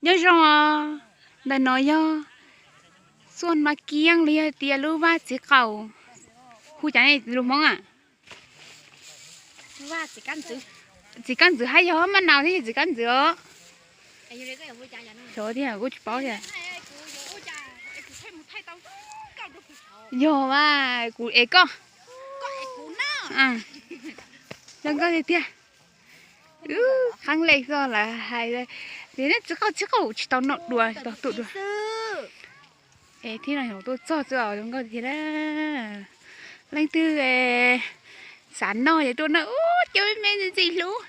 Nyob zoo os, ntawm no yog Xuaj Mab Kiab los yog tias lub vaj txiv qaum, hu cas ne lus Hmoob a? Txiv kab ntxwv hab yog maj nau thiab txiv kab ntxwv os. Xyov tiag kuv tsis paub tiag. Yog mas kuv es koj. Zoo nkauj tiag tiag. Qeeb leej xwb lawv hais tias neb txiv qaub txiv qaub tsis tau noj dua tsis tau tuaj dua. Es thiab no tuaj txog xwb os zoo nkauj tiag tiag. Leej twg xav noj ces tuaj noj ub cov me me ntxim ntxim hlub.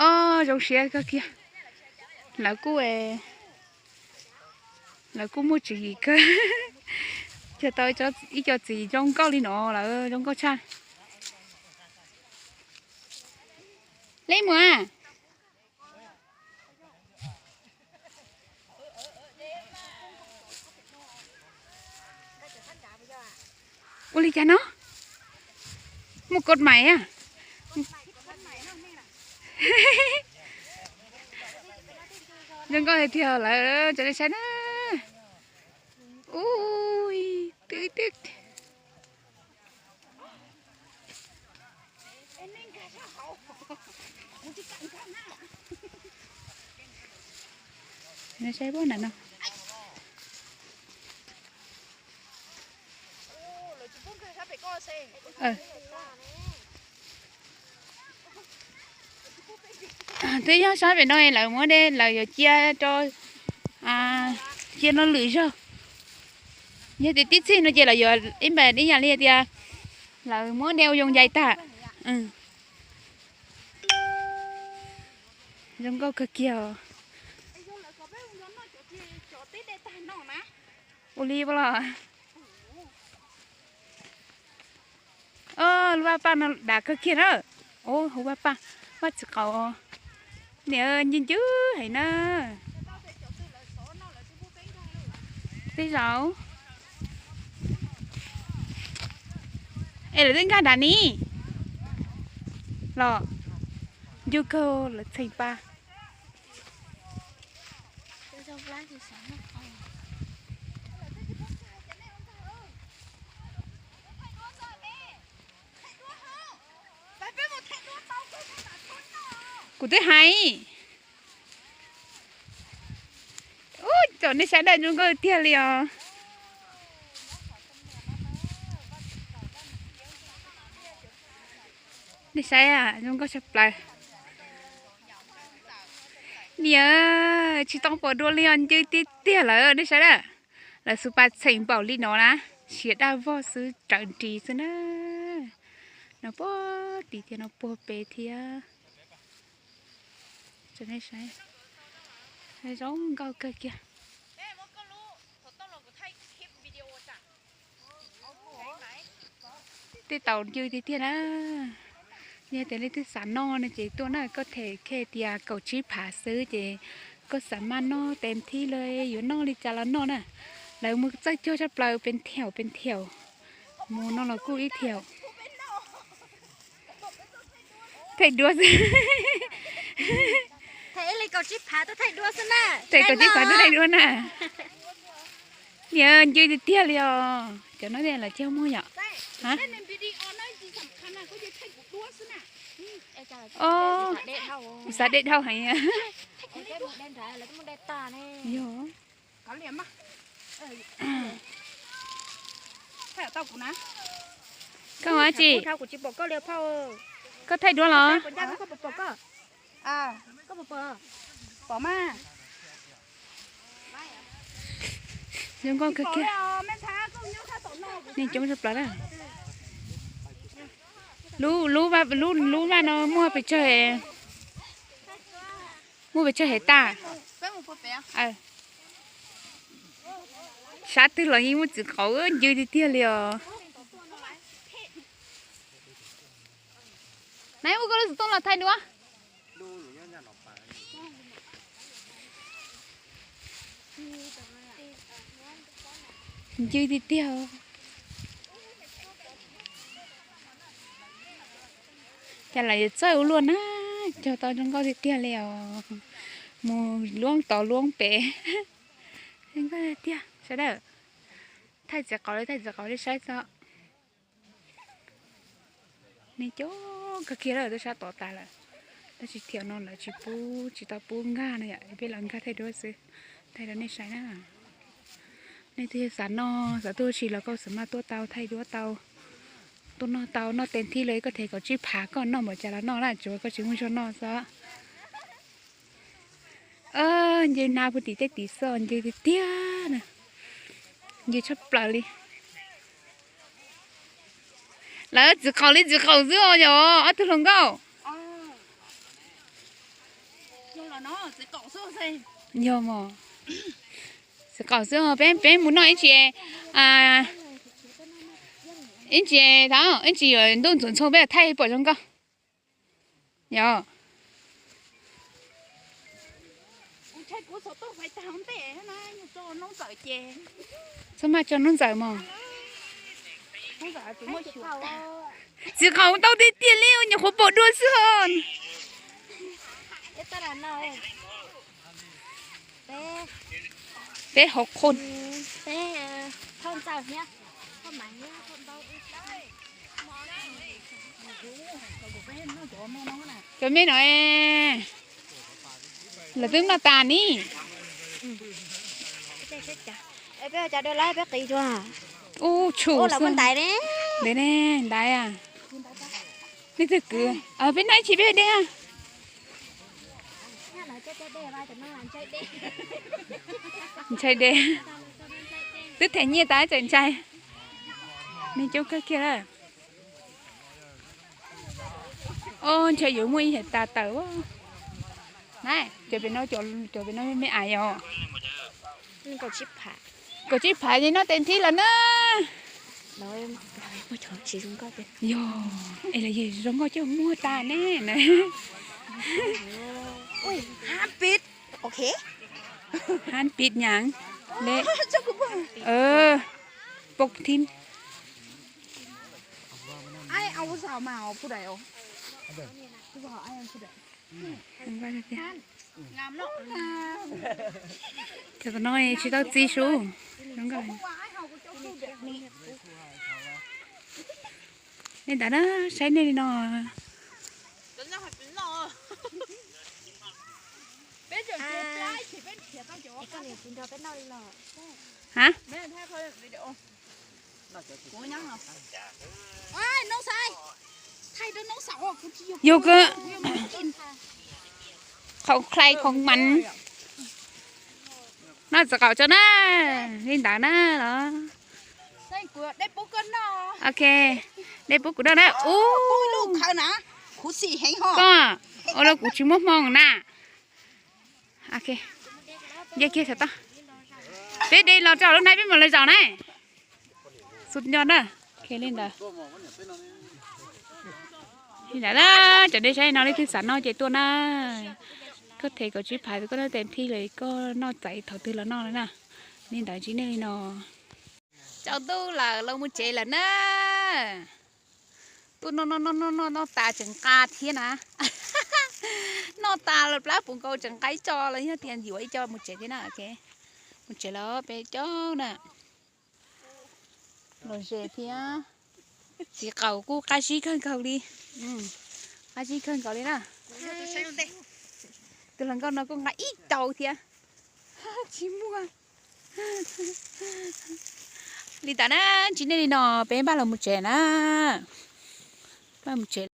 Ob zoo siab kawg kiag. Lawv kuj, lawv kuj muaj tswv yim kawg. Cog tau ib co txiv zoo nkauj li no lawv zoo nkauj tshaj. Leb mus a. Ua li cas no? Muaj koj mais a. Zoo nkauj tiag tiag lawm cov nej saib na. Ui, twb twb. Saib pab na no. Twb yog sab pem no lawv muab de lawv yuav cia rau, cia no lwm zog. Yog tias tib txhij no ces lawv yuav ib npam ib yam li tias lawv muab de ua yoo yais tag. Zoo nkauj kawg kiag os. Ua li los. Lub vaj paj no dav kawg kiag na. Hu vaj paj, vaj txiv qaub. Niam ncw ncw heev na. Tej zaum es lawv twb nkag nram ni los ncw kawg lawv txheem pa. Kuv twb hais. Ub, cov nej saib dawm zoo nkauj tiag li os. Nej saib zoo nkauj tshaj plaws. Niam, tsis tau pom dua li os, ncw tiag tiag lawm nej saib dawm. Lawv xub pas txheem npaum li no na, siav daj vog xwb raws nris xwb na. No puag tim thiab no puag pem thiab. Zoo nkauj kawg kiag. Tej taum ncw tiag tiag na. Yog tias leej twg xav noj no ces tuaj na, koj them khe tias kaum tsib phav xwb ces koj xav maj noj tes thib lawm yuav noj li cas los noj na. Lawv mus txawj cog tshaj plaws pes thiaum pes thiaum. Mus no los kuj ib thiaum. Thaij duab xwb. Them kaum tsib phav tuaj thaij duab na. Niam ncw tiag tiag li os. Cov no lawv cog muag yom. Xav de dhau heev. Yog. Koj ua dab tsi? Koj thaij duab los? Zoo nkauj kawg kiag. Neeg coob tshaj plaws na. Lub, lub vaj no muaj pes tsawg, muaj pes tsawg hais tas. Sab twg los yeej muaj txiv qaub ncw tiag tiag li os. Nais, muab koj lub xov tooj los thaij duab. Ncw tiag tiag. Cas lawv yuav txawj ua luaj na. Cog tau zoo nkauj tiag tiag li os. Mus luab tod luab pem. Zoo nkauj tiag sawv daws. Thaij txiv qaub li, thaij txiv qaub li saib tso. Nej coob kawg kiag lawm, twb sab tod tas lawm. Tab sis thaum no lawv tsis pub, tsis tau pub nkag no yom, peb los nkag thaij duab xwb, thaij rau nej saib na. Nej twb xav noj xav tuaj ua si los koj xav maj tuaj tau, thaij duab tau, tuaj noj tau, noj tes thib li koj them kaum tsib phav koj noj npaum cas los noj na, tsuav koj tsis muaj zog noj xwb. Nce nab puag tim tej tim xwb, nce tiag tiag na, nce tshaj plaws li. Lawv txiv qaub li txiv qaub xwb os, yog ob tug hluas nkauj. Yog mos, txiv qaub xwb os, peb peb mus noj ib ntsis, ib ntsis thaum ib ntsis yuav ntuj ntxuav ntxhoo peb thaij pom zoo nkauj. Yog. Txhob maj tso noob ntxawm mog. Txiv qaub tau tiag tiag li, nyuam qhuav pom dua xwb os. Peb hauv qhov, cov me no, lawv twb noj tas ni. Ub, tshum xwb. Ntev ne, ntaiv. Nej twg kwv, peb noj ib chim peb de. Ntshai de, twb them nyiaj tas tseem ntshai. Nej coob kawg kiag lawm. Ob, ntshai yuav muaj ib yam tas tawm. Na, cov pem no, cov pem no me me ais yog. Kaum tsib phav li noj tes thib los na. Yog, es los yog zoo nkauj coj muag tas ne na. Hab pib nyav le, pom thib. Cov no tsis tau txi su. Nej ntawd na, saib nej li no. Ha? Yog kawg. Qhov khlai qhov mas. Noj txiv qaub tso na, li ntawd na los. Ok, de pub kuv noj na. Ub, koj ua rau kuv tsis muaj hmoo na. Nce kiag saum toj. Peb de los rau lub hnab peb mam los zaum na. Xub nco na. Li ntawd. Li ntawd na, cov nej saib no leej twg xav noj ces tuaj na. Koj them kaum tsib phav koj noj tes thib li koj noj txais thaum twg los noj na. Li ntawd tsis nej li no. Tsaus ntuj lawm los mus tsev lawm na. Tuaj noj noj noj noj noj noj tas tseem nqa thiab na. Noj tas los plab puv nkaus tseem nqa ib co los yog tias yuav ib co mus tsev thiab na. Mus tsev lawm peb coob na. Los ze thiab. Txiv qaub kuj qab zib kawg nkaus li. Qab zib kawg nkaus li na. Tus hluas nkauj no kuj nqa ib co thiab. Tsis muaj. Li tas na, tsis nej li no peb npaj los mus tsev na. Npaj mus tsev.